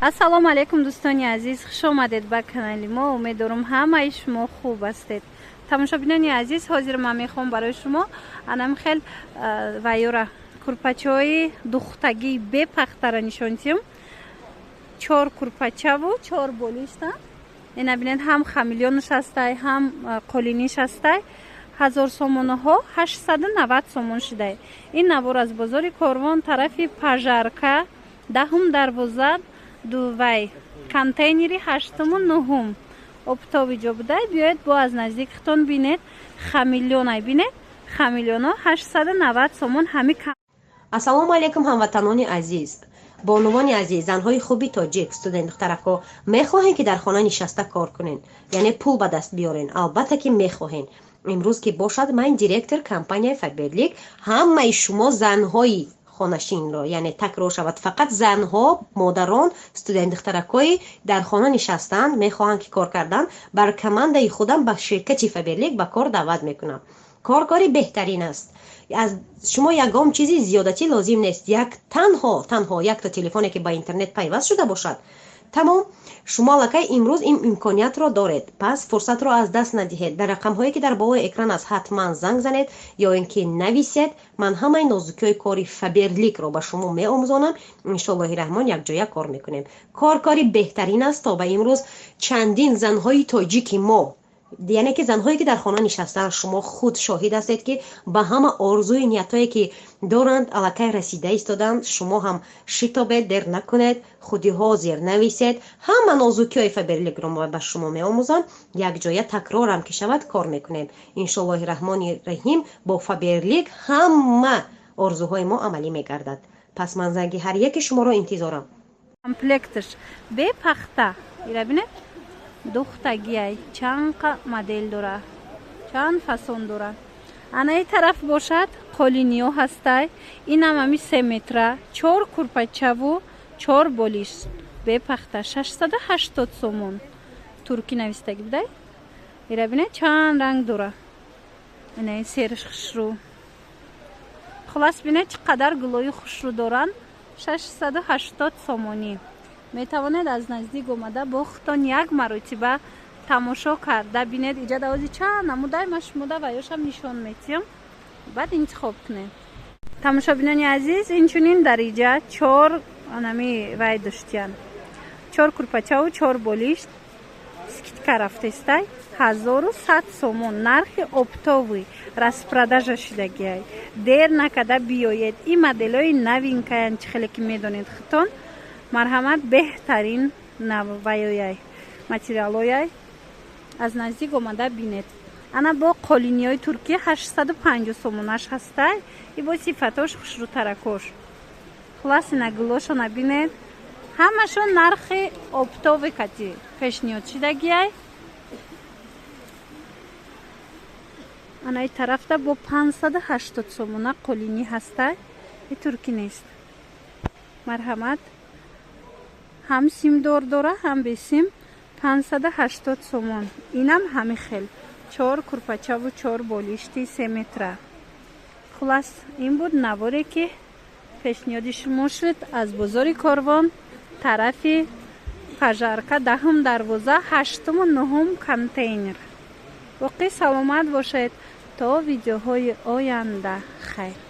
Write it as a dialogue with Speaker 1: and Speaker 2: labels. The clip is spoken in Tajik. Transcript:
Speaker 1: Ассалому алайкум, дӯстони азиз, хуш омадед ба канали мо. Умедворам, ҳамаи шумо хуб ҳастед. Тамошобинони азиз, ҳозир ман мехоҳам барои шумо анам хел вайёра, курпачаҳои духтагии бепахтара нишон диҳам. Чор курпачаву чор болишта. Ина бинед, ҳам хамелеонш ҳастай, ҳам қолиниш ҳастай. 1000 сомонаҳо 890 сомон шудай. Ин навор аз бозори Корвон, тарафи Пожарка, даҳум дарвоза, дувай контейнери ҳаштуму нуҳум, оптовый ҷо будай. Биёед, бо аз наздикатон бинед. Хамелеонай, бинед, хамелеоно 890 сомон ҳами.
Speaker 2: Ассалому алайкум, ҳамватанони азиз, бонувони азиз, занҳои хуби тоҷик, студент духтарако. Мехоҳем, ки дар хона нишаста кор кунен, яъне пул ба даст биёрен? Албатта, ки мехоҳем. Имрӯз ки бошад, ман директор компанияи Фаберлик ҳамаи шумо занҳои хонашинро, яъне такрор шавад, фақат занҳо, модарон, студент духтаракҳои дар хона нишастанд, мехоҳанд, ки кор кардан, бар командаи худам, ба ширкати Фаберлик ба кор даъват мекунам. Кор кори беҳтарин аст. Аз шумо ягон чизи зиёдатӣ лозим нест. Як танҳо, танҳо якта телефоне, ки ба интернет пайваст шуда бошад, тамом. Шумо аллакай имрӯз ин имкониятро доред, пас фурсатро аз даст надиҳед. Дар рақамҳое, ки дар болои экран аст, ҳатман занг занед ё ин ки нависед. Ман ҳамаи нозукиҳои кори Фаберликро ба шумо меомӯзонам. Иншоаллоҳи раҳмон, якҷоя кор мекунем. Кор кори беҳтарин аст. То ба имрӯз чандин занҳои тоҷики мо, яъне ки занҳое, ки дар хона нишастаанд, шумо худ шоҳид ҳастед, ки ба ҳама орзуи ниятҳое, ки доранд, аллакай расида истоданд. Шумо ҳам шитобед, дер накунед, худи ҳозир нависед. Ҳама нозукиҳои Фаберликро ба шумо меомӯзам. Якҷоя, такрорам ки шавад, кор мекунем. Иншоаллоҳи раҳмони раҳим, бо Фаберлик ҳама орзуҳои мо амалӣ мегардад. Пас ман занги ҳар яки шуморо интизорам.
Speaker 1: Комплектш бепахта. Ира бинед, духтагиай, чанд модель дора, чанд фасон дора. Анаи тараф бошад, қолиниё ҳастай. Инам ами 3 метра, чор курпачаву чор болиш, бепахта, 680 сомон. Туркӣ навистагӣ будай. Ира бинед, чанд ранг дора. Инаи серш хушрӯ. Хулас, бинед, чӣ қадар гулои хушрӯ доранд. 680 сомонӣ. Метавонед аз наздик омада, бо худтон як маротиба тамошо карда бинед. Иҷа давози чанд намудай ма шумода ва ёшам нишон метиҳам, баъд интихоб кунед. Тамошобинони азиз, инчунин дар иҷа чор анами вай доштиян, чор курпачаву чор болишт, скидка рафтестай, 1100 сомон, нархи оптовый, распродажа шудагиай. Дер накарда биёед. Ин моделҳои новинкаян, чӣ хеле ки медонед худтон. Марҳамат, беҳтарин навваёяй, материалояй, аз наздик омада бинед. Ана бо қолиниҳои туркия 850 сомонаш ҳастай. И бо сифатош хушрӯтаракош. Хулас, ина гулошона бинед, ҳамашон нархи оптовый кати пешниҳод шудагиай. Анаи тарафта бо 580 сомона қолинӣ ҳастай, и туркӣ нест. Марҳамат, ҳам симдор дора, ҳам бесим, 580 сомон. Инам ҳами хел, чор курпачаву чор болишти 3 метра. Хулас, ин буд наворе, ки пешниҳоди шумо шуд аз бозори Корвон, тарафи Пожарка, даҳум дарвоза, ҳаштуму нуҳум контейнер. Боқӣ саломат бошед то видеоҳои оянда. Хайр.